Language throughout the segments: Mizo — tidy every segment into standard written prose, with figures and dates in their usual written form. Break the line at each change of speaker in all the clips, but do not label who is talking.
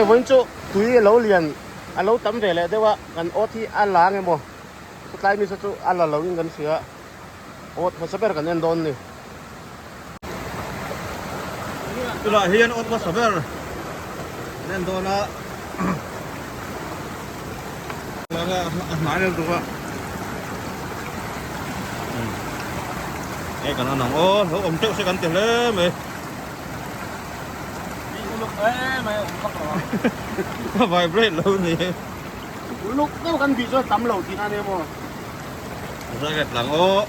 Hei vawiin chu tui a lo lian a lo tam ve leh deuh a, kan awt hi a la nge maw khawtlai mi saw chu a la lo in kan hria awt hmasa ber kan en dawn a ni.
Tunah hian awt hmasa ber kan en dawn a. A hnai deuh tuk a. Hei kan an ang aw, lo awm teuh se kan ti hle mai. A vibrate lo ni.
Uluk deuh kan bih chuan tam lo tihna ania maw?
Zai tlang aw.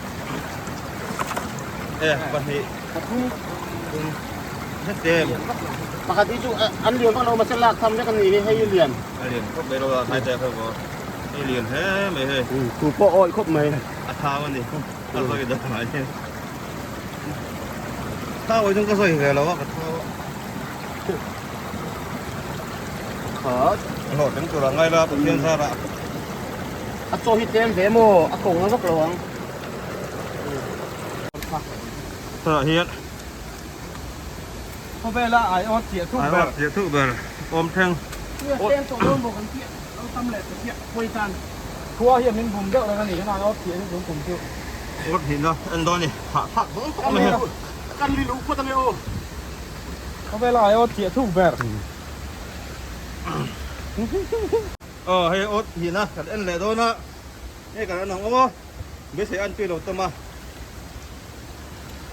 E pahnih.
Pathum.
Pathum. Hetiang.
Pakhat hi chu an lian vak lo mahse lak tham vek a ni hi hei hi lian.
A lian khawp mai lo a khai te khawp aw. Hei lian hle mai hei.
Tu pawh awih khawp mai.
A thau a ni. A sawi dan ah hian. Thau hi chu ka sawi ve lo a ka thau a.
Khat.
A hlawhtling tur ah ngai la Pathian zar ah.
A chaw hi tlem ve maw a kawng a vak lo ang.
Tah hian.
Khawvela ai awt chiah thuk ber.
Ai awt chiah thuk ber awm thleng.
Tlem tawh dawn maw kan chiah lo tam leh ta chiah khuai tan.
Khua hian min bum deuh reng a ni hian ai awt chiah hi tun kum chu.
Awt hnihna en dawn a ni hah thlak dawn tawh mai a.
Kan ri luh phawt ange aw.
Khawvela ai awt chiah thuk ber.
Aw hei awt hnihna kan en leh dawn a hei kan en ang aw beisei an tui lo tam a.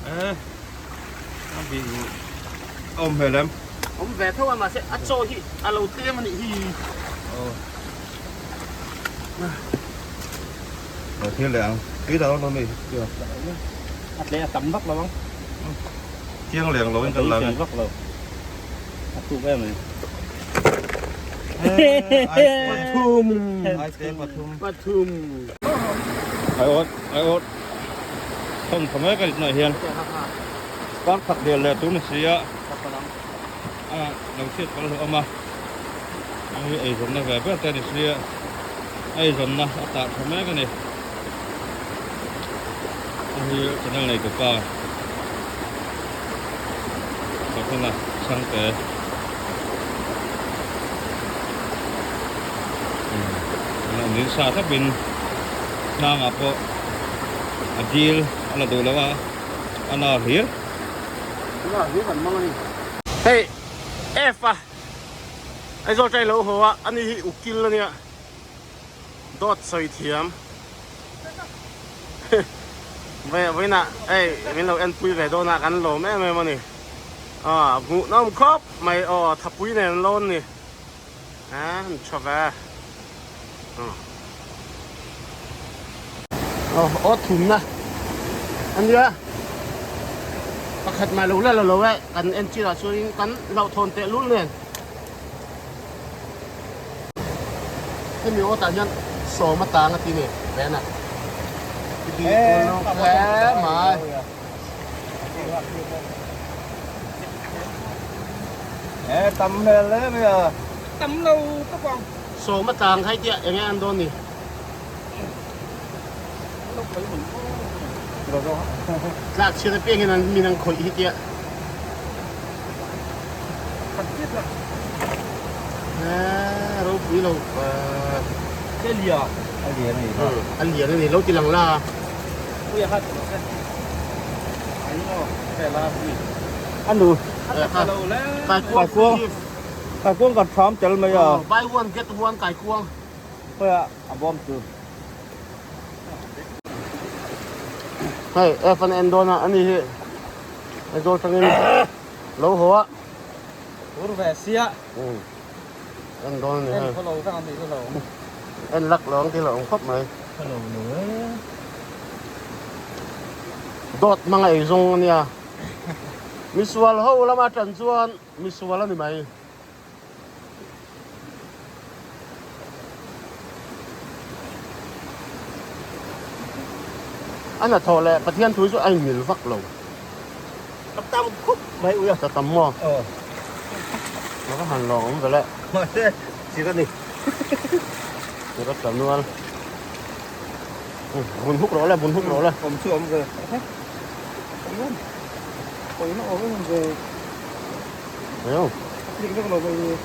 Eh, a bih a awm hmel em?
Awm ve tho a mahse a chaw hi a lo tlem a nih hi.
Aw. Lo thil leh ang. Tui dah lo mi.
A tle a tam vak lo ang.
Chiang leng lo in kan lang.
Chiang vak lo. A tuk em ai.
Pathum.
Ai te pathum.
Pathum.
Ai awt, ai awt. Thawm tha mai ka ritna hian kar khat hmel leh tur ni si a, a lo chhiat pal hlauh awm a, a hi eizawnna ve ber te a ni si a, a eizawnna a tah tha mek a ni. A hi channel nei tupa Pathana Chhangte Nin sa thlapin hnangah pawh a dil a la duh lo a, a na hlir.
Na hlir kan hmang a ni. Hei F a Aizawl trai lo haw a, ani hi ukil a nia, dawt sawi thiam. Vawiinah hei min lo enpui ve dawn a, kan lawm em em a ni. Aw hmuhnawm khawp mai aw thapui nen an lawn ni. A an tha ve. Aw aw thumna a nia pakhat mah lo la lo e kan en chinah chuanin kan hlauhthawn teh lul nen hemi aw tah hian sawm atang a ti ni vena hle mai.
E tam hmel hle mai a.
Tam lo tawp ang.
Sawm a tlang khai tia enge an dawn ni. Tlak chhiat apiang hian an min an khawih hi tia. E ropui lo.
Che lia.
A lian a ni.
A lian a ni lo ti lang la.
Anu kaikuang kaikuang kan thram tel mai a
buy one get one kaikuang
khawiah a bawm chu
hei F an en dawn a ani hi Aizawl tangin lo haw a
ur ve sia
en dawn ani
hei en lo vek ang tih chu lo
en lak lo ang tih lo awm khawp mai
lo lo e
Dawt hmang a ei zawng a nia. Misual ho lama tan chuan misual a ni mai. A hnathawh leh Pathian thu chu a inmil vak lo.
Ka tam khup mai ui a.
Ka tam maw?
Aw.
Ka va han lawng awm ve le.
Mahse, chik a ni.
Chik a tla nual. Vun huk rawh le, vun huk rawh le.
Awm chu awm ve. Pawina awm em ve.
Eo.
A tlik vek lo mai.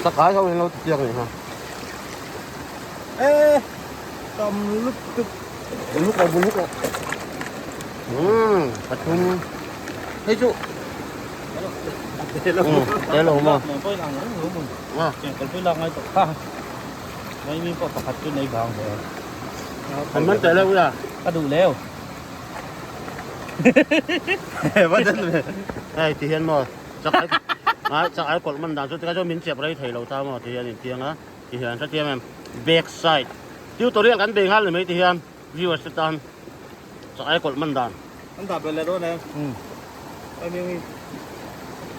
Chakai ho in lo ti chiang ni ha.
E tam lutuk.
Bul huk lo bul huk lo. Um pathum. Hei chu. Te lo ma. An man te lo ya.
Ka duh leu.
Va den ve. Hei ti hian maw chakai a chakai kawlh man dan chu tikha chuan min chep rei thei lo ta maw ti hian intiang a ti hian hrethiam em back side tutorial kan bei nghal ni mai ti hian viewers te tan chakai kawlh man dan.
An dah belh leh dawn em?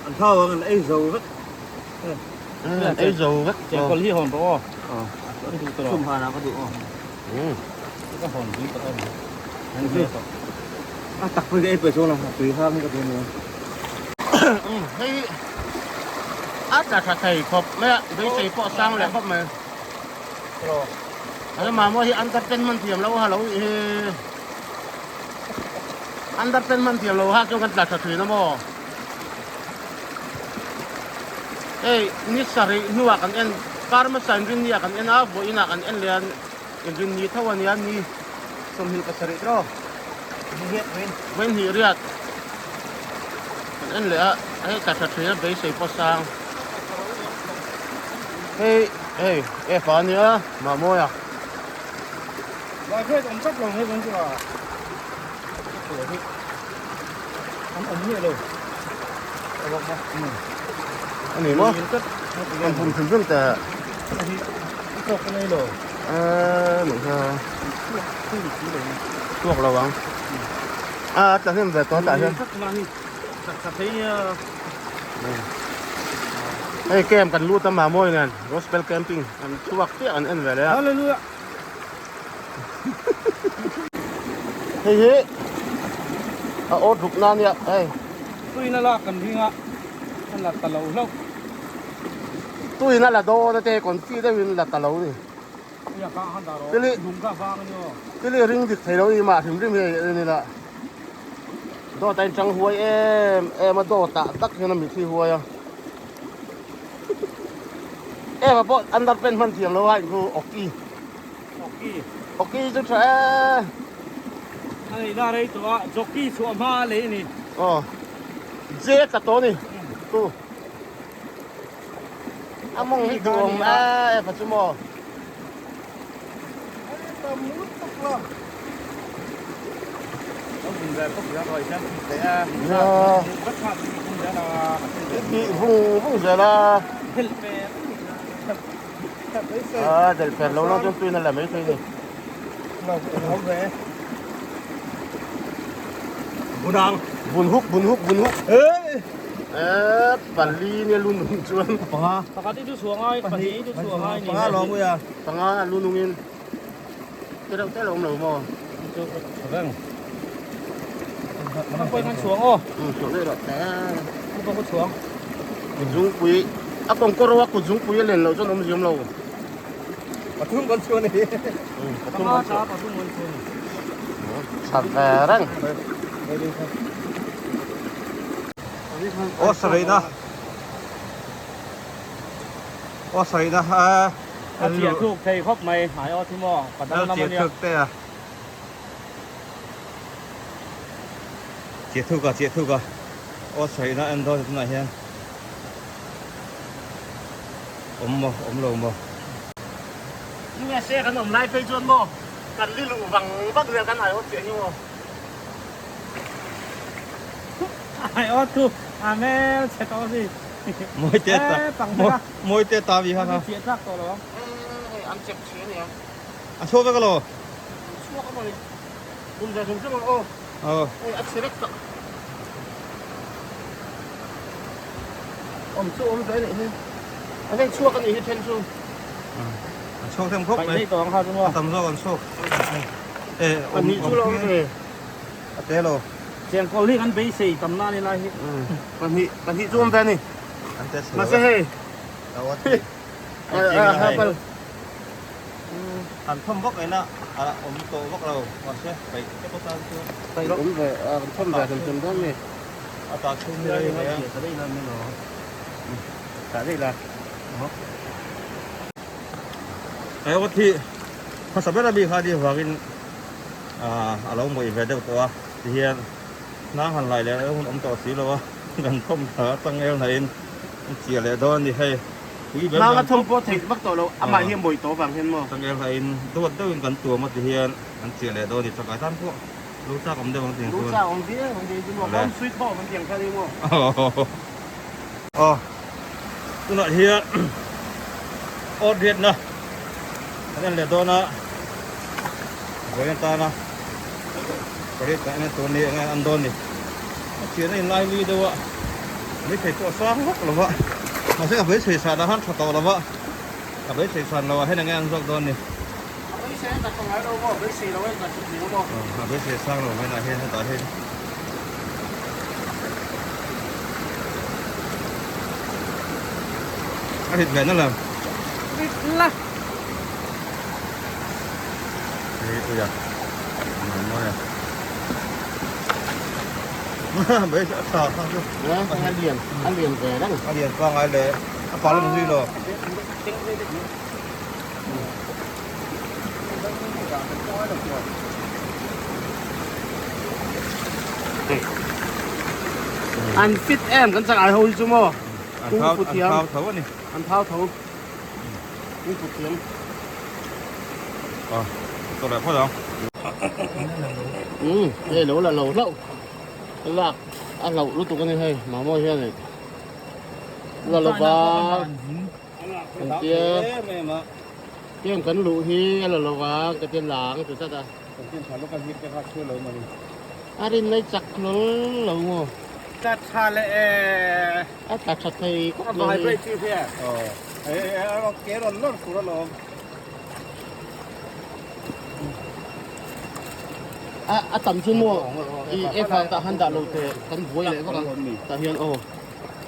An thau ang an ei zo vek.
An ei zo vek.
Chengkawl hi hawn rawh aw.
Chhum han ah ka duh aw.
Ka hawn pui tawh em.
A tak pui ka ei pui chuang lo, a tui hang hi ka duh ania.
Hei a tla tha thei khawp mai a, beisei pawh a sang leh khawp mai. Alo mamawh hi underpant hman thiam lo ha lo ih hi. Underpant hman thiam lo ha chuan kan tla tha thin a maw. Hei ni sarih hnuah kan en kar hmasa inrinni ah kan en a vawiin ah kan en leh a inrinni tho a nia ni 27 tiraw vawiin hnih riat kan en leh a hei tla tha thin a beisei pawh sang hei hei F a nia Mamawia.
Vai awm tlat lo mai kan chu a an awm miah lo a bawk a
ani maw an hum hrim hrim te
i tawk ka nei lo
eh ni kha chhuak lo ang a tla hnem ve tawh tah hian hei camp kan lut a Mamawi nen gospel camping an chhuak chiah an en ve leh a
Hallelujah
Hei hi a awt ruk na ania hei.
Tuina lak kan ring a, a la ta lo hlauh.
Tuina la dawn a te confi deuhin la ta lo ni. Tili tili ring dik thei lo ni mah hrim hrim hi a ni la. Dawt a inchang huai em em a dawt ah tak hian a mit hi huai a. Eva pawh underpant hman thiam lo a inkhu awki.
Awki.
Awki chu tha e.
A nei na rei tawh a, jockey chhuah hma a lei a ni.
Aw. Je tla tawh a ni. Tu. A mawng hi duh awm e Eva chu maw.
Tam lutuk la.
Tih vung vung zel a. A del per lo lo chuan tuin a la mai thei ni.
Bunang.
Bun huk bun huk bun huk. Eh pali nia lu nung chuan.
Panga.
Pakhat i chu chhuah ngai, pahnih i chu chhuah ngai ni.
Panga lawng ui a.
Panga lu nungin. Te reuh te lo awm lo maw?
Chu tha reng.
Kan pawi kan chhuang aw.
Um chhuang daih rawh.
Ku pawh ka chhuang.
Kut zungpui a kawngkaw ro a kut zungpui a len loh chuan awm ziam lo.
Pathum kan chhuang ni.
Pathum kan chhuang.
Pathum kan chhuang ni.
Tha ve reng.
Aw sarei na. Aw sarei na.
A chiah thuk thei khawp mai, ai aw chu maw ka danglam a nia.
Chiah thuk te a. Chiah thuk a, chiah thuk a. Aw sawi na en dawn tunah hian. Awm maw, awm lo maw.
USA kan awm lai phei chuan maw kan li luh vang vak zel kan ai aw chiah hi maw.
Ai aw chu a hmel chhe tawh a si.
Mawi te ta. Mawi te ta vi kha kha.
Chiah tlak tawh lo ang.
Hei an chep chhe ania.
A chhuak vek alo.
An chhuak a mawni. Kum za hrim hrim ang aw.
Aw.
Hei a chhe vek tawh. Awm chu awm ve anih hi. A hei chhuak anih hi then chu.
An chhuak them khawp mai.
Paih daih tawh ang kha chu maw.
A tam zawk an chhuak. E awm
Pahnih chu lo awm ve.
A te lo.
Chengkawl hi kan beisei tam na ani lai hi.
Pahnih pahnih chu awm ve ani.
An te chhe lo.
Mahse hei.
Han thawm vak ina a awm tawh vak lo mahse paih te pawh tan chuan.
Paih awm ve a kan thawm ve hrim hrim dawn mi.
A ta chhung hi rei ve a.
Dah daih la.
Aiawt hi hmasa ber a mi kha ni avangin a lo mawih ve deuh tawh a, tihian hnang han lai leh hun awm tawh si lo a, kan thawm thla changel hnahin an chiah leh dawn a ni hei.
Hnang a thawm pawh theih vak tawh lo, amah hi a mawih tawh avang hian maw?
Changel hnahin duat deuhin kan tuam a tihian an chiah leh dawn a ni, chakai tan pawh lo chak awm deuh ang tiang chuan.
Lo chak awm viau ang tiang chu maw, home sweet home an tiang kha ni maw?
Aw tunah hian awt riatna kan en leh dawn a vawiin atana pariat kan en tur ni enge an dawn ni a chian a inlai li deuh a maithei pawh a sang vak lo va mahse a beisei san ah khan tha tawh lo va a beisei san lo ah hian enge an zawk dawn ni
a beisei a tha ngai lo maw beisei lo a tha thei lo maw
a beisei sang lo vawiin ah hian hetah hian. A rit ve na lo.
Rit la.
Hei ui a. Mai mawi a. Mai a tha kha chu.
A lian, a lian ve reng.
A lian pangai le. A pal ang zui lo.
An fit em kan chak ai ho hi chu maw
An thau an thau tho a ni.
An thau tho. Kung fu thiam.
Ah, to leh phawt ang.
Um, hei lo la lo hlauh. Lak a hlauh lutuk a ni hei, Mamawi hian in. La lo va. Kan tia tiang kan luh hi a la lo va ka tia lang ti tlat a. A rin mai chak hlawl lo maw.
Tla tha leh e.
A tla tha thei khawp mai.
A vibrate chi hi e. Aw. Ke rawn lawr tur alawm.
A a tam chu maw i e phang tah han dah lo teh kan buai leh vak ang tah hian aw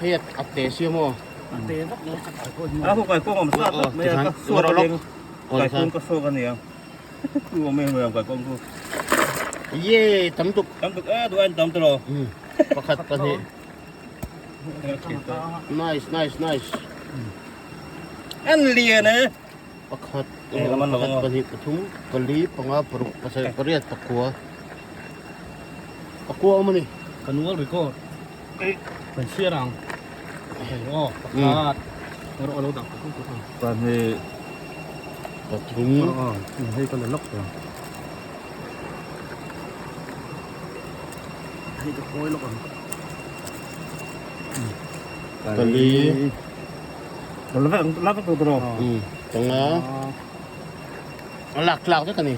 hei a te sia maw.
A hu kai kawng awm sa tawp mai a ka suak a ding kai kawng ka suak a nia tu awm em em kai kawng chu
ye tam tuk
tam tuk e duh en tam tawh
pakhat pahnih nice nice nice
en lian e
pakhat pakhat pahnih pathum pali panga paruk pasarih pariat pakua pakua awm a ni
kan world record Kan chhiar ang. Hei aw, pakhat. Ro lo dah pathum pathum.
Pahnih.
Pathum.
Aw, hei ka la lawk tawh. Hei ka kawi lawk ang.
Pali.
La vek la vek tur aw.
Panga. Lak tlak vek a ni.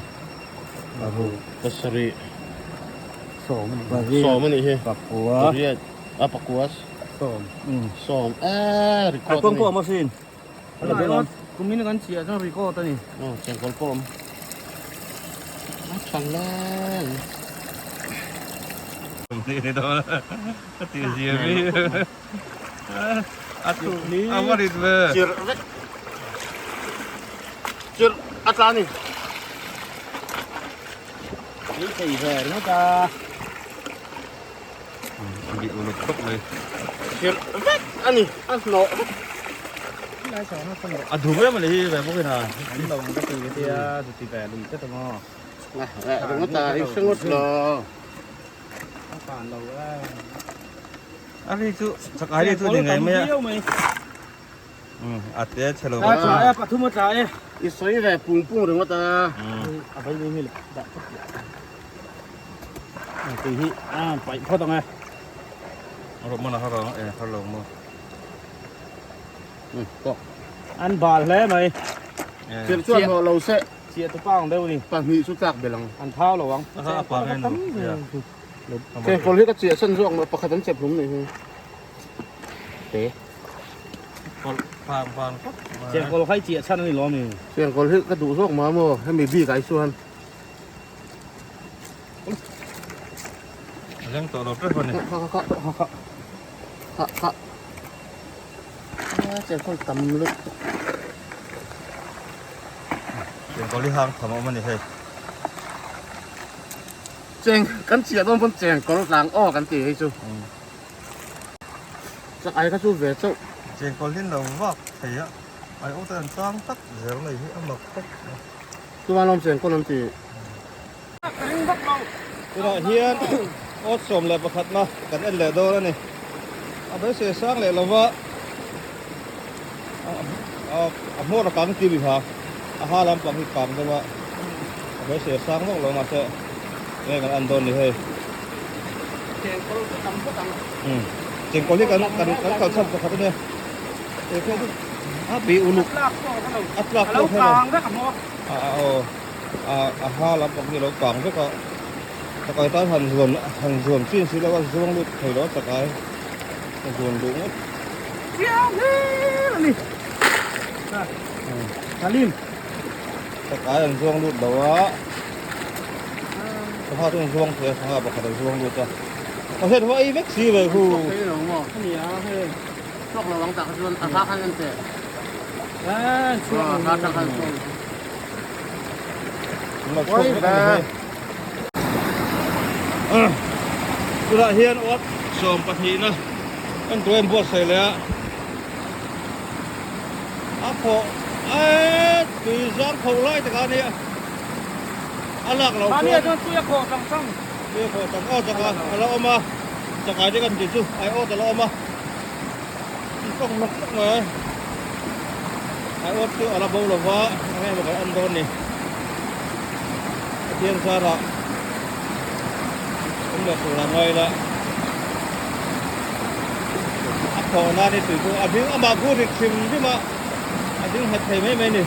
Pasarih.
Sawm a nih
hi. Sawm a nih hi.
Pakua.
Pariat. A pakua.
Sawm.
Sawm. Eh, record a ni.
Kawng pawh awm asin.
Kumin kan chhiah chuan record a ni.
Aw, chengkawl pawh awm. A tha hle.
Ni ni dawn. A ti zia mi. A tu a va rit ve.
Chirh vek. Chirh a tla ni.
Ei thei ve ringawt a.
A bih uluk khawp mai.
Chirh vek a ni. A hnawh vek.
A dum em a ni hi ve bawk in a.
An lo ang ka ti ka tia zu ti ve lui tlat ang aw.
Ringawt a, i hre ngawt lo.
A pan lo a.
A ri chu chakai ri chu ni ngei mai a. A te chhe lo.
A tla e, pathum a tla e.
I sawi ve pung pung ringawt a.
A vai ni hi dah phawt tih. Tui hi a paih phawt ang e.
Rawh mana har ang e har lo maw.
Tawk.
An bal hle mai.
Chirh chuan hlawh lo se.
Chiah tu pa ang deuh ni.
Pahnih chu tlak belh ang.
An thau lo ang.
A pa ngen lo.
Chengkawl hi ka chiah san zawk mah pakhat an chep hlum nih hi. Te.
Phang phang khawp.
Chengkawl kha i chiah chhan a ni lo mi?
Chengkawl hi ka duh zawk mah maw hemi bik ah hi chuan.
A leng tawh lo tep a ni.
Kha kha kha kha kha kha. Chengkawl tam lutuk.
Chengkawl hi hang tham a awm a ni hei.
Cheng kan chiah dawn pawn cheng kawr tlang aw kan ti hei chu. Chak ai kha chu ve chauh.
Chengkawl hi lo vak thei a, aiawt an chang tak zel mai hi a mak khawp mai.
Chuan lawm chengkawl an ti.
Tunah hian awt 11 na kan en leh dawn a ni. A beisei sang leh lova a hmawr a kang ti ha, a ha lampang hi kang deuh a, a beisei sang vak lo mahse enge kan en dawn ni hei.
Chengkawl chu tam phawt ang.
Chengkawl hi kan kan kan kal chhan pakhat a nia. A bi uluk. A tlak pawh a kang vek a maw. A aw a a ha lampang hi a lo kang vek a. Chakai tan han zuan han zuan chin si lo a zuang lut thei lo a chakai a zuan duh ngawt.
Chiang hlir a ni. Salim.
Chakai an zuang lut lo a. Sangha chu an zuang thei a sangha pakhat a zuang lut a. A hriat ho ei vek si ve hu.
Chhuak thei lo maw? A nia hei. Chhuak lo ang tak chuan a hla khan en teh.
Aa chhuak lo.
A hla tang khan chhuak.
Oi ve. Tunah hian awt 12 na kan tu em buatsaih leh a. A phawh e tui zang pho lai tak a nia. A lak lo
chuan. Mahni ah chuan tui a khawh tang tang.
Tui a khawh tang aw chak a a la awm a. Chakai te kan tih chu ai awt a la awm a. An tawng nawk nawk mai. Ai awt chu a la bo lo va eng emaw kan en dawn ni. Pathian zarah awm leh tur a ngawi la. A khawh nan hi tui chu a ding amah khu rik hrim hrim a a ding nghet thei mai mai ni.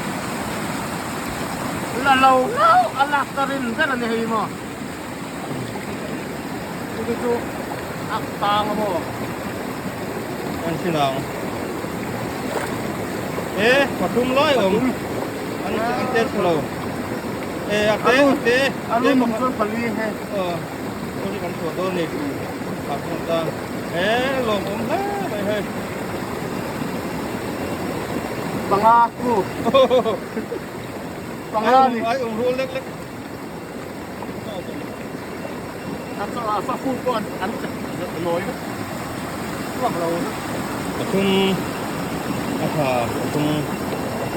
La lo lo a lak ta rin ber a ni hei maw. Chu chu a tang a maw.
An sin ang. E pathum lai awm. An an te thlo. E a te a te.
A lu nung chuan pali he.
Aw. Chu chu kan chhuah dawn ni. Pathum tan. E lawm awm hle mai hei.
Panga ku. Panga ni.
Ai um rual lek lek. Pathum a tha pathum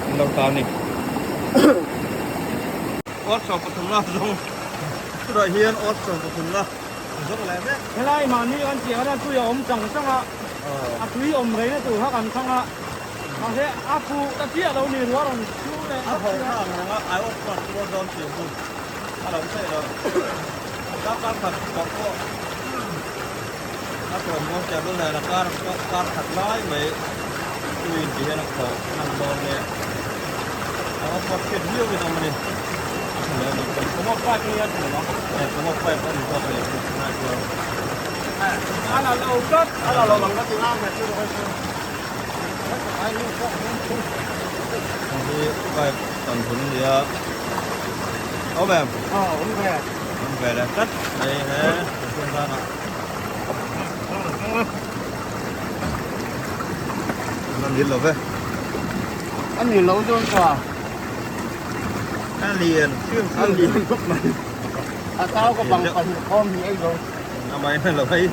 an lo ta a ni. Awt 13 na zawng chutah hian awt 13 na zawng leh mek.
Helai mahni kan chiah khan a tui a awm chang chang a, a tui awm rei na tur kha kan thlang a. Mahse a fuh ta chiah lo ni ruah rawn chhung leh
A ho kha ang reng a, ai awt chuan chu a dawn tih hun a lo theih lo. Kar kar khat tawh pawh a tawm dawn chiah dawn nen a kar kar khat lai mai tuin ti hian a khawh hman dawn nia. A awt pawh hriat viau in awm a ni. A tha leh a ni.
Pawmawt pipe hi a tha lo ang.
E pawmawt pipe a ni zawk a ni tunah chuan.
A la lo tlat.
A la lo ang ka ti nga mai chu rawh chu.
Hi pipe tan hun a ni a awm em
aw awm ve
awm ve leh tlat mai he pathian zana a nil lo ve
a nil lo dawn ta
a lian
a lian khawp mai a tau ka bang pahnih khawm hi ei zo
a mai lo hei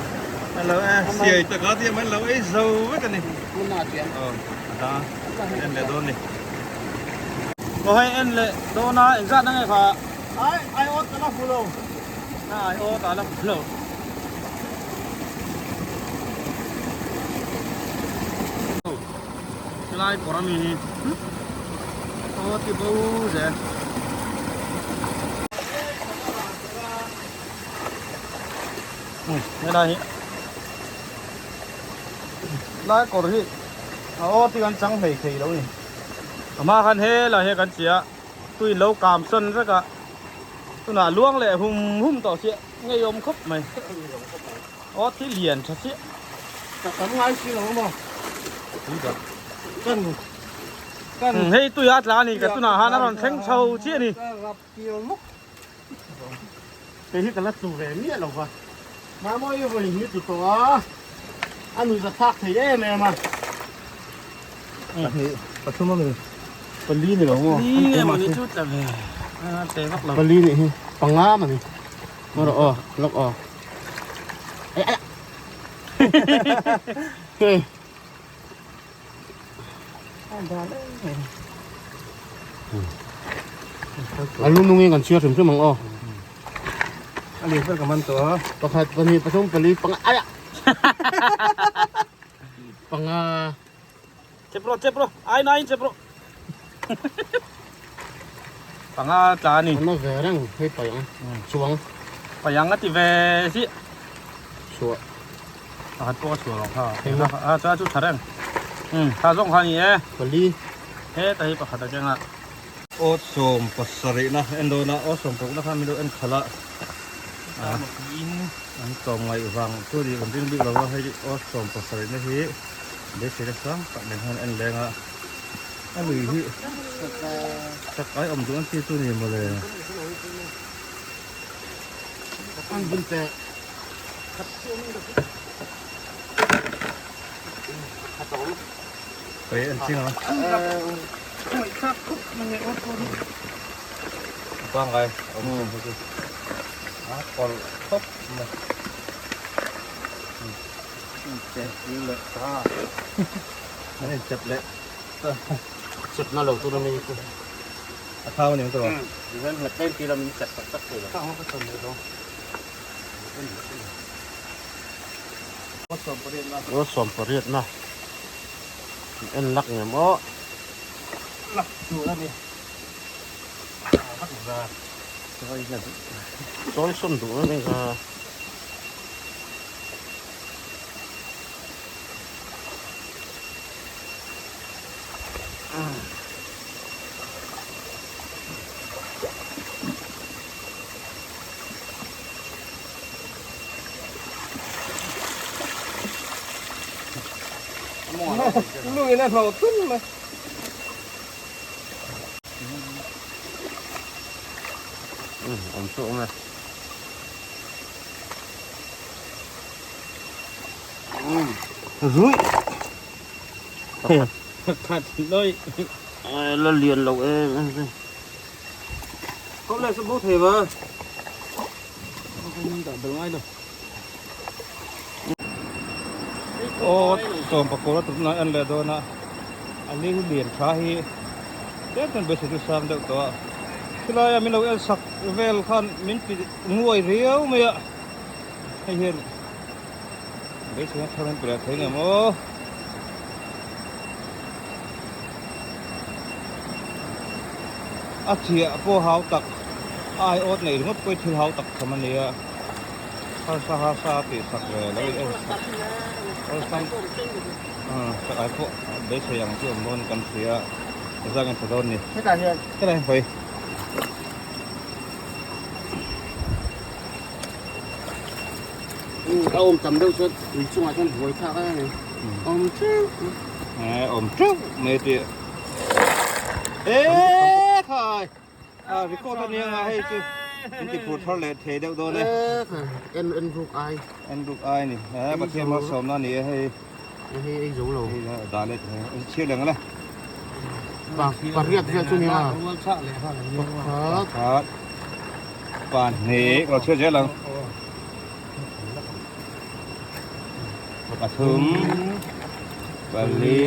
Hello e, siai taka tia mai lo ei zo vek a ni.
Hmun a chian.
Aw, a ta en leh dawn ni.
Aw hei en leh dawn a, engzat na nge kha?
Ai, ai awt ka la hmu lo.
Ai awt a la hmu lo. Helai kawr ami hi.
Aw ti bo zel.
Helai hi
lai kawr hi a aw te kan chang hlei thei lo ni
a hma khan helai hi kan chiah tui lo kam sawn vek a tunah luang leh hum hum tawh chiah ngeiawm khawp mai aw thil lian tha chiah
ka tam ngai si lo maw kan
kan hei tui a tla a ni ka tunah han a rawn thleng chho chiah a ni.
Kei hi ka la tlu ve miah lo va. Mamawi vawi hi tlu tawh a, a nuih za thlak thei em em a.
Pahnih, pathum a mi.
Pali ni lo maw?
Pali emaw ni chu tla ve. A te vak lo.
Pali nih hi panga emaw ni. Maw rawh aw, lawk aw. Ai ai. Hei. A lu nungin kan chhiar hrim hrim ang aw.
A lian ber ka man tawh a.
Pakhat, pahnih, pathum, pali, panga aia! Panga.
Chep rawh, chep rawh, ai naiin chep rawh. Panga tla a ni.
An la ve reng hei paiang chuang.
Paiang a ti ve chiah.
Chhuah.
Pakhat pawh a chhuah lo kha. A chuan chu tha reng. Tha zawng kha a ni e.
Pali.
Heta hi pakhat a keng a.
Aw 70 na en dawn a, aw 60 na khan min lo en khalh a. An tlawm ngaih vang chu ni kan ring bik lo a, hei aw 70 na hi beisei na sang tak nen hian en leng a. A lui hi chak ai awm duh an ti chu ni mawle.
An bun teh.
Hei en ching ang. Pangai awm chin hi chu a kawlh khawp mai. An inchep leh
Chep na lo tur a ni chu.
A thau a ni ang tawh.
Tihian nghet tlem tir a min chep tak tak thei lo. Aw 18 na en lak ngem aw.
Lak tur a ni.
Sawi sawn duh em em kha.
Lungin a hlawh thun mai.
Awm chu awm e. Ruih.
Pakhat lawih.
La lian lo em.
Kawp leh chu bo thei va. Aw sawm pakua tupna en leh dawn a a ling lian tha hi tlem chuan beisei chu sang deuh tawh a khilai a min lo en sak vel khan min ti nguai riau mai a hei hian beisei na thar an pe leh thei ngem aw. A chiah pawh hau tak a aiawt neih ringawt pawh hi thil hau tak tham a ni a harsa harsa a tih sak ve lo in en sak awlsam sak ai pawh beisei ang chu awm dawn kan hria a zang in tha dawn ni
hetah hian
hetah hian hawi.
A awm tam deuh chuan tui chungah chuan buai thlak a ni awm teuh
awm teuh mai tih
e khai
a record a nia hei chu in ti phur thar leh thei deuh dawn e
en en ruk ai
en ruk ai ni he pathian malsawmna a ni e hei
hei ei zo lo
hei dah leh chhiar leh ang le
pariat vel chu ni a
pakhat pahnih ka lo chhiar zel ang pathum pali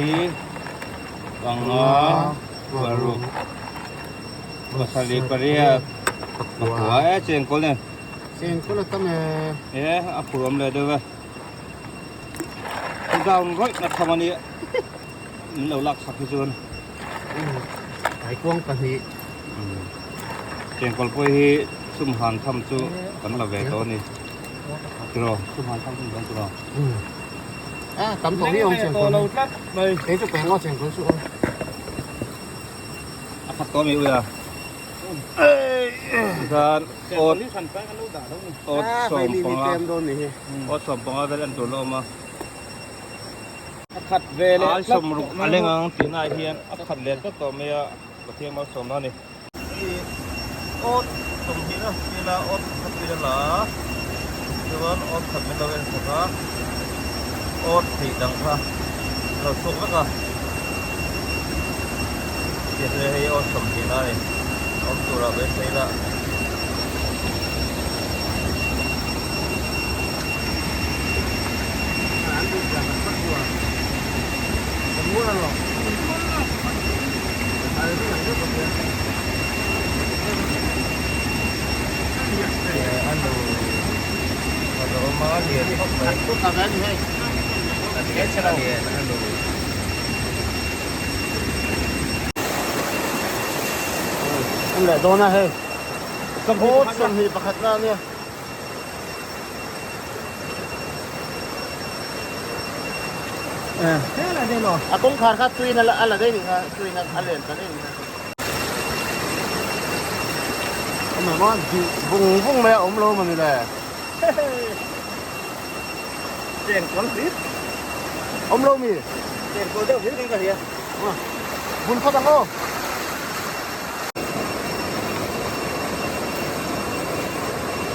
panga paruk pasarih pariat pakua e chengkawl nen
chengkawl a tam e
e a phur awm leh deuh e down rawih na tham a nia min lo lak sak hi chuan
Kaikuang pahnih.
Chengkawl pawh hi sum han tham chu kan la ve tawh a ni. Tiraw sum han tham chu ni dawn tiraw.
A tam tawh viau ang chengkawl hi. Kei chu peng aw chengkawl chu aw.
A khat tawh a mi ui a. Tikhan awt awt 15 awt 15 vel en tur la awm a.
A khat ve leh
Ai 60 a leng ang tih naah hian a khat leh tlat tawh mai a Pathian malsawmna a ni. Awt 20 a vel a awt khat vel a la a chuan awt khat min lo en chhawk a awt hnih dang kha a lo chhuak vek a tiang hei awt 20 na a ni awm turah beisei la.
An leh dawn a hei. 21 na ania. A kawngkhar kha tuiin a la daih nih kha tuiin a len ta daih nih kha. Awm em a duh vung vung mai a awm lo mawni le.
Chengkawl hlir.
Awm lo mi?
Chengkawl deuh hlir in ka hria.
Bul phawt ang aw.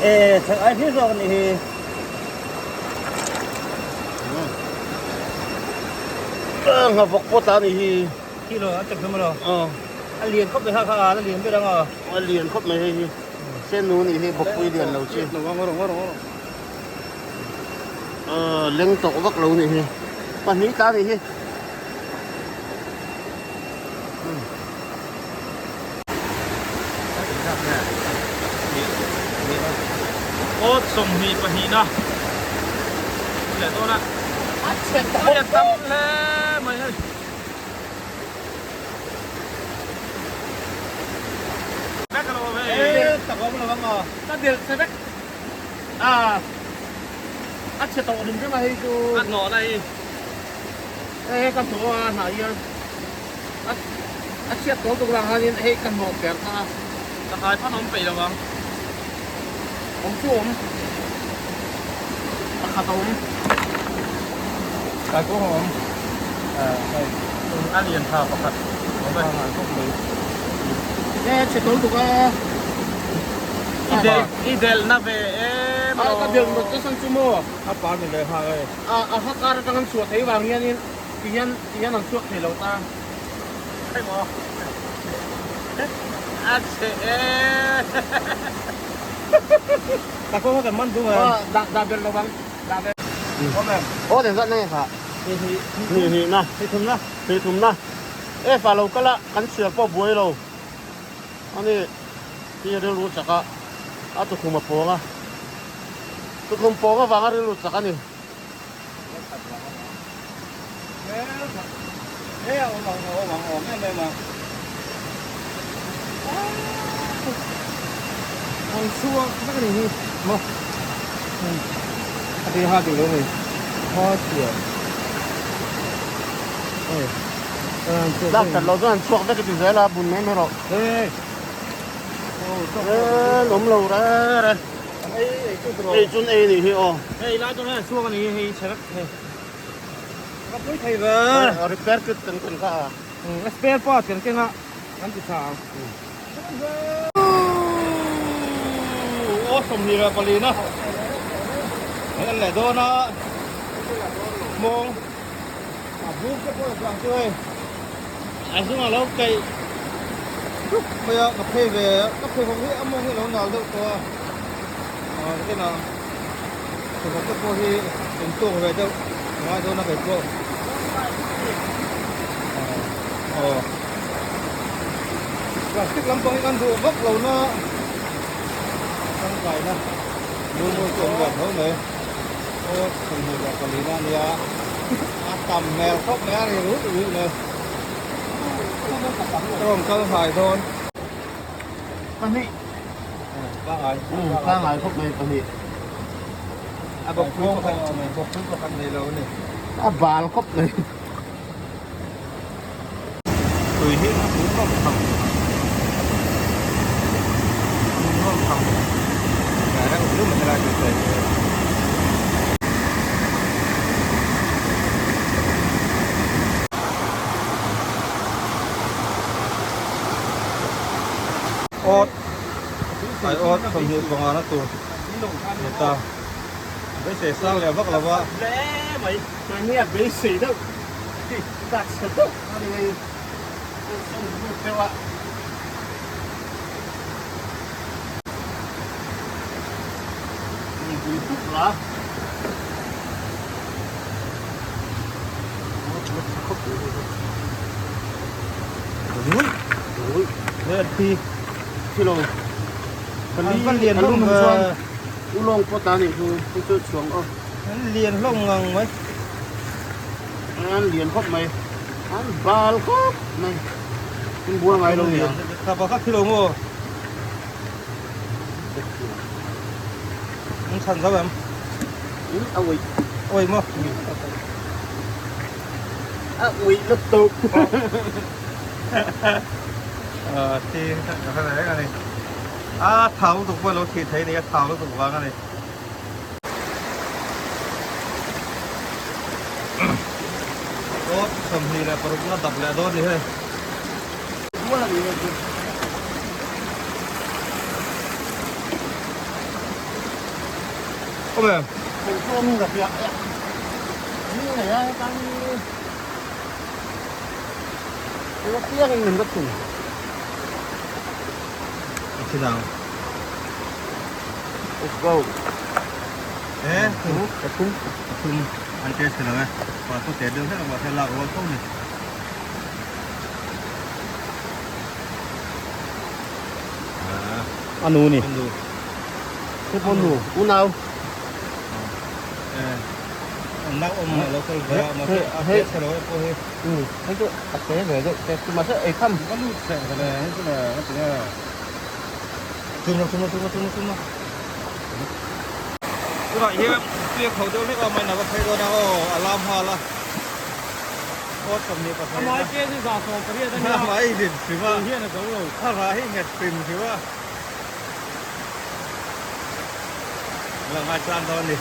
E chhak ai hlir zawk anih hi.
Nghavawk pawh ta anih hi.
Khi lo an chak hlum alo. A lian khawp mai kha kha a lian ber ang aw.
A lian khawp mai hei hi. Senu nih hi bawkpui lian lo chi. Leng tawk vak lo nih hi. Pahnih tla nih hi.
Awt 22 na leh dawn a. A chhe tam hle mai hei.
A chhe tawh rim rem a hei chu.
A hnawh na hi.
Hei ka hnawh a hnah hian a chhiat tawh tuk lang hianin hei ka hnawh per ta a.
Ka kai phan awm peih lo ang.
Awm chu awm. Pakhat a awm.
Kai pawh a awm. Hei
a lian tha pakhat awm e.
E chhe tawh tuk a.
I delh i delh na ve em
alawm. Ka delh nawt nasa chu maw.
A pa ni leh nghal e.
A a ha kar atang an chhuah thei vang hianin ti hian ti hian an chhuak thei lo ta.
Hei maw. A chhe e.
Ka kawng kan man dung a.
Dah dah ber lo bang. Dah ber. Aw den zat nge kha. Ni ni na.
Ni thum na.
Ni thum na. E fa lo kala kan chhiar pawh buai lo. Ani hi rilru chak a a tukhum a pawng a. Tukhum pawng avanga rilru chak a ni. Lak that loh chuan an chhuak vek a ti zel a bun mai mai rawh. Rel awm lo reng reng. Ei chun ei nih hi aw.
Hei lai dawn hian chhuak a ni hei chhe vek hei.
Ka pui thei ve.
Repair kit kan ken kha a.
A spare part kan keng a kan ti tha ang.
Aw 24 na. Hei an leh dawn a. Mawng. A buk te pawh chuang chu hei.
A zungah lo kaih
tuk mai a ka phei ve a ka pheikhawk hi a mawng hi a lo nal deuh tawh a ah nakinah pheikhawk te pawh hi in tuk ve deuh a ngai dawn a kei pawh aw plastic lampang hi kan duh vak lo na tangkaina murmur chu awm ve tho mai aw 24 na ania a tam hmel khawp mai a ri ruih ruih mai. Ka rawn kal hnai dawn.
Pahnih.
Pangai.
Pangai khawp mai pahnih.
A bawk pui pakhat bawk pui pakhat nei lo a ni.
A bal khawp mai.
Tui hi a pui khawp tham. Pui khawp tham. Ngai reng ulu mai helai tui te. Awt ai awt 25 na tur ni ta beisei sang leh vak lova
mai mahni a beisei deuh tak chhe deuh a ni mai sawn lut deuh a Bul pup la. Ulawng pawh ta nih chu chu chuang aw.
An lian hlawm ngang mai.
An lian khawp mai. An bal khawp mai. In bual ngai lo nia.
Tha pakhat hi lo maw? An chhan zo em?
In a uih.
Oi maw?
A uih lutuk.
A thi ka hre reng a ni. A thau lutuk pawh lo thih thei a ni, a thau lutuk vang a ni. Aw 26 na dap leh dawn ni hei. Awm em? A thi dang.
Let's go.
Eh, pathum, pathum an te chhe lo e. Pa chu te deuh hlek a mahse lak rual tho ni. Ah,
a nu ni.
A nu.
Thế con nu, u nào?
Eh, an nau awm lo kal ve a mahse a te chhe lo e pawh hi.
Ừ, thế chú, a te ve deuh te, mà sẽ ấy khăm.
Ka lut chhe ka le, hei chu le, ka ti nge. Chum lo, chum lo, chum lo, chum lo, chum lo. Tunah hian tui a kho deuh hlek a, mai na va phei dawn a, aw a lam nghal a. Aw 28.
A mai ke chu 18 a nia.
A mai hlim hrim a.
Tui hian a zo lo.
A rah hi nghet hrim hrim a. La ngai tlang dawn ni.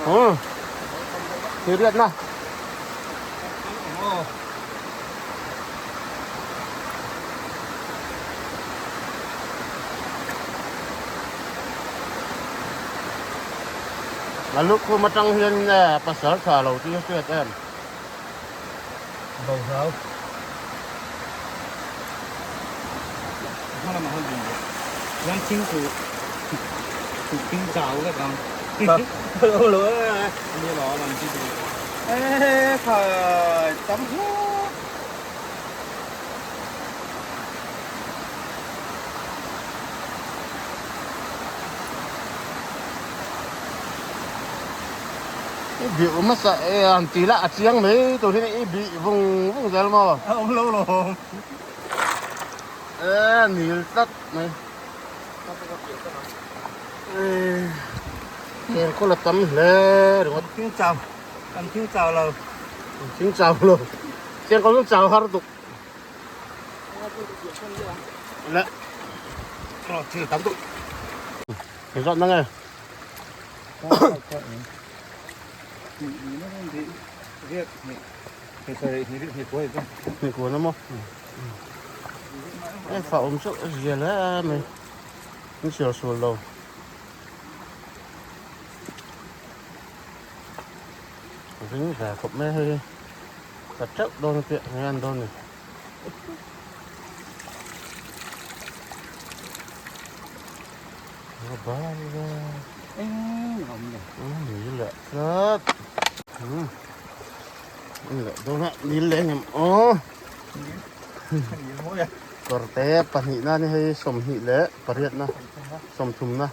Ừ. Thì riết na. Là lúc khu mà trăng hiên nè, pasal tha lo ti hriat em.
Bo hlau.
Ram thing chu thing chau vek ang.
Lo lo e.
Ni lo lam chi chu.
Ê khai tắm thuốc.
I bih hmasa e han ti la a chiang mai tur hian i bih vung vung zel maw?
A awm lo lo.
E nil tlat mai. E heng khawl a tam hle ringawt.
Thing chau kan thing chau lo.
Thing chau lo. Cheng khawl chu chau har tuk. Le. Thil tam tuk. Zawt na nge. Ni kuan a maw? E fa awm chu zia hle mai. Ni chhiar sual lo. Ring ve khawp mai hei. Ka teuh dawn piah nge an dawn ni. Kawr te pahnih na ni hei 28 na 30 na.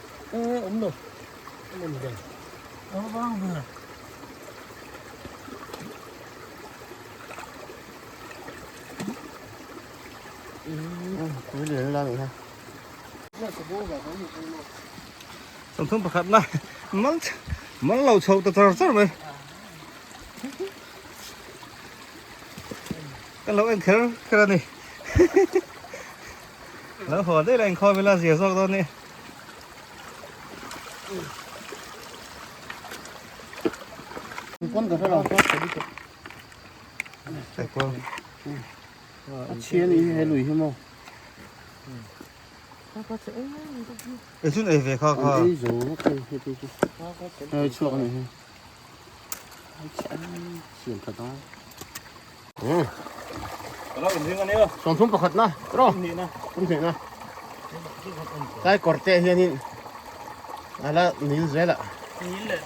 Tui lian la nih ha.
Sawmthum pakhat na mal mal lo chho ta char char mai. Kan lo en kher kher a ni. Lo haw daih la inkhawm ila zia zawk dawn ni.
Pawn ka hre lo. A chhia ni hi he lui hi maw.
Ei chun ei ve kha kha.
Ei zo vek hei hei te chu. Hei chhuak a nih hi. Siam that a.
Ka lo inring a nia.
31 na. Ro. 32 na. Kai kawr te hianin ala nil zel a.
Nil leh.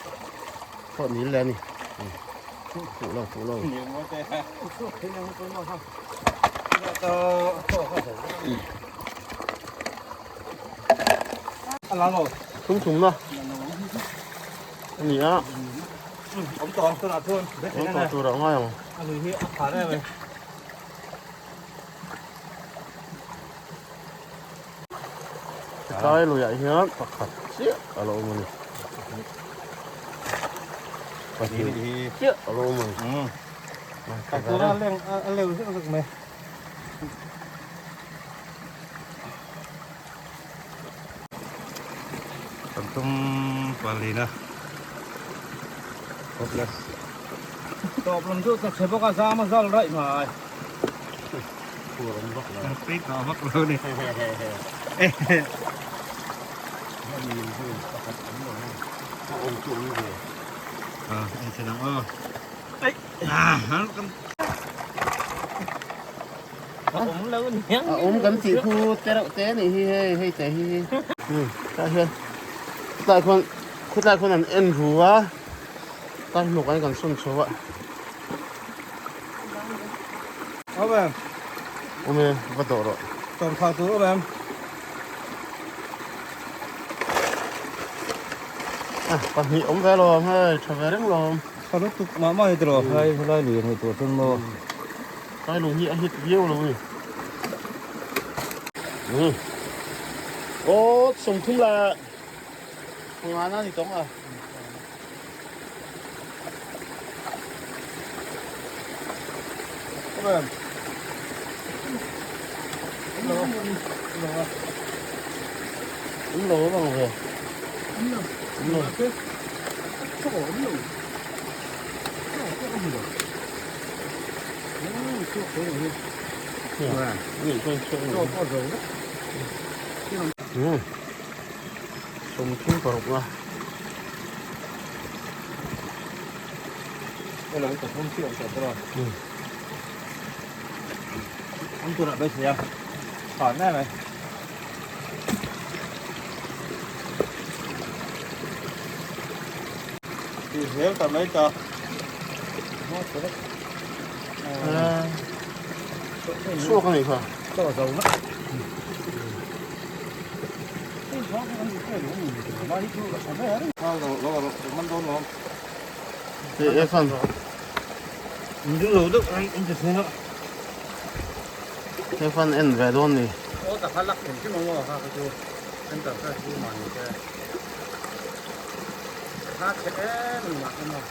Pawh nil leh a ni. Fuh lo fuh lo. Thum thum na a ni a.
Awm tawh tunah chuan.
Awm tawh tur a ngai ang.
A lui hi a khar em mai.
Tlai luiah hian pakhat chiah a lo awm a ni. Pahnih chiah a lo awm a ni.
Tura leng a leu zek zek mai.
Kan tum palina. Hopeless.
Tawp lam chu chak chhe bawk a zam a zal raih mai.
Tui tawh vak lo ni.
A awm kan tih khu te reuh te nih hi hei hei te hi tah hian khawtlai khuan khawtlai khuan an en ru a tar hnuk an kan sawn chho a.
Awm em?
Awm e, va dawh rawh.
Tawm thla tur awm em?
Ah, pahnih awm ve lawm hei, tha ve reng lawm.
Tha lutuk mah mah hi tiraw, helai helai lui an ngaihtuah chuan maw.
Helai lung hi a hit viau lo ni. Um. Aw, 30 la panga na ni tawng a. Awm lo awm ang ve. Awm lo. 36 na.
An tunah beisei a khan mai mai. Ti zel ta mai ta.
Chhuak a nih kha.
Chaw zo na.
Hei e fan.
Lo deuh an in ti thin a.
He fan en ve dawn ni.
Aw ta kha lak thei chi maw kha kha chu center kha chu mah ni se. Kha che em ni mah emaw.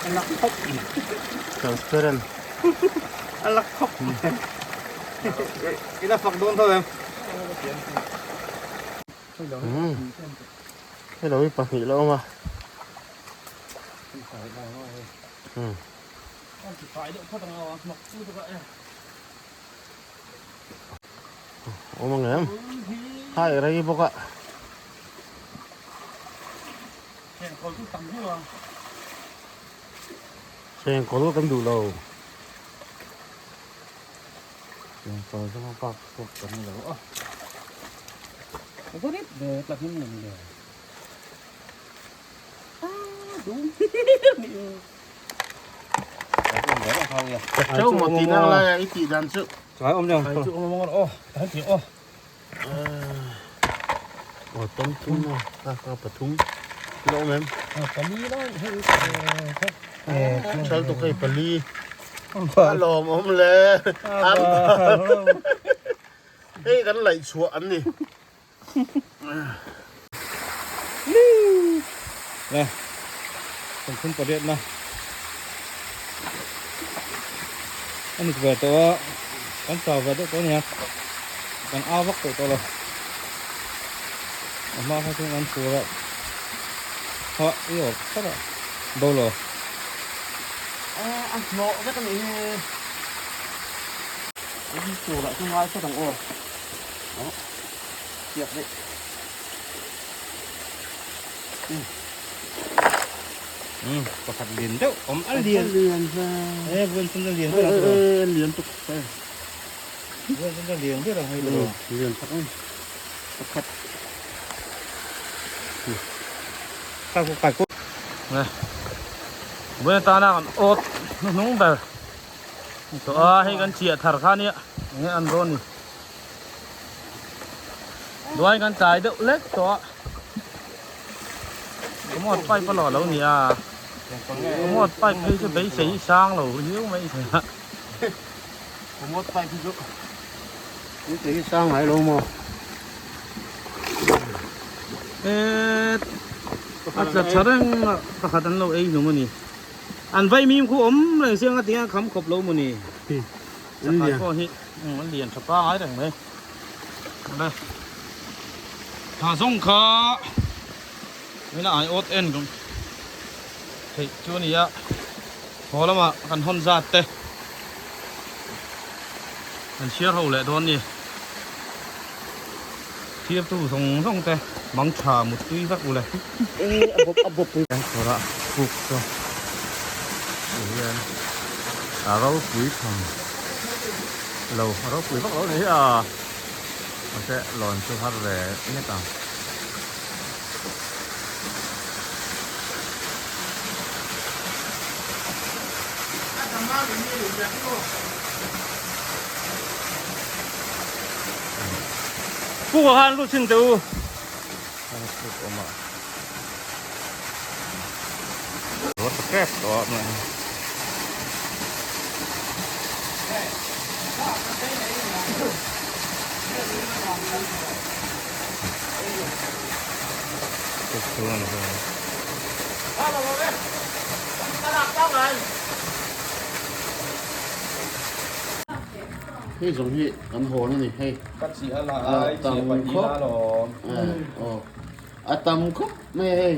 A lak khawp.
Transparent.
A lak khawp. Ila fak dawn tho em.
Hei lo hi pahnih la awm a. Awm ang em? Hai rei bawk a. Chengkawl kan duh lo.
Chengkawl chu bak pawh kan ni lo a. Ka rit ve tla hming lem le.
Chau maw tih nang lai a i tih dan chu.
Chai awm liang. Chai chu awm awm aw. Tan ti aw.
Aw tom thum na ka ka pathum. Lo awm em?
Pali lai hei.
Chal tu kai pali. A lawm awm le. Hei kan laih chhuah an ni.
Nè, còn không có điện nè. Anh về tôi, con chào về tôi nè. Con ao vắc tôi tôi rồi. Mà không ăn chua rồi. Họ yêu rất là đâu rồi.
A hnawh vek a nih hi. An tur ah chuan ngai phawt ang aw. Aw chiak daih.
Um pakhat lian deuh awm a lian.
Lian ve.
E vawiin chu lian ber ang
e lian tuk e.
Vawiin chu lian ber ang hei tawh.
Lian tak ang. Pakhat.
Vawiin atana kan awt hnuhnung ber tawh a hei kan chiah thar kha nia enge an rawn ni duai kan tlai deuh lek tawh a commode pipe a lo ni a commode pipe phei chu beisei hi sang lo hiu mai thei a
commode pipe hi chu beisei hi sang ngai lo maw
eh a tla tha reng a pakhat an lo ei hlum a ni an vaimim khu awm reng siang a tinge kham khawp lo maw ni sakai pawh hi an lian tha pangai reng mai awle tha zawng kha mina ai awt en rum theih chu a ni a haw lamah kan hawn zat te kan chhiar ho leh dawn a ni thirtu zawng zawng te mang tha mut tui vek ule
a bawp a puk chu tihian a ropui tham lo a ropui vak lo a ni hi a mahse lawn chu har ve nghet ang.
Puk ah khan lut chhin teh u.
Puk awm a. Ruat ta tep tawh a mai. Puk chhung a ni hlawm a.
Hei zawng hi kan hawn a ni hei.
Ka chi a la ai chi a pahnih la alawm.
A tam khawp mai a hei.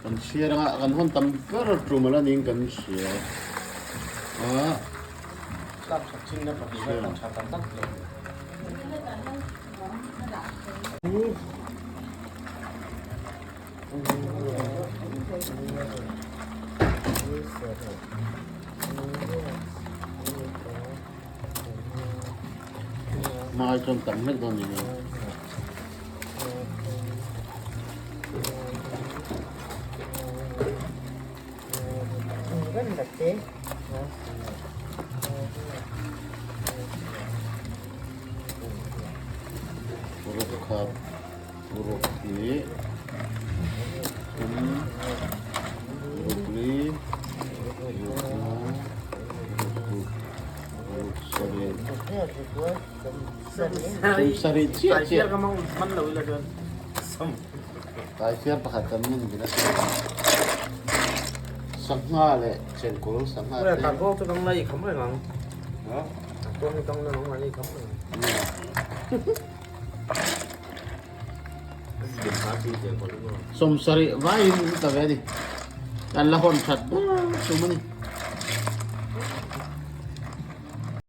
Kan chhiar anga kan hawn tam ber tum ala niin kan hria a. Hmai chuan tam hlek dawn ni mai. Ruk khat, ruk hnih, thum, ruk li, ruk nga, ruk ruk, ruk sarih. Sum sarih chiah chiah. Taifiar pakhat kan min din a si. Sangha leh chengkawl sangha te. Sawm sarih vaiin an ta ve a ni. Kan la hawn that ber tum a ni.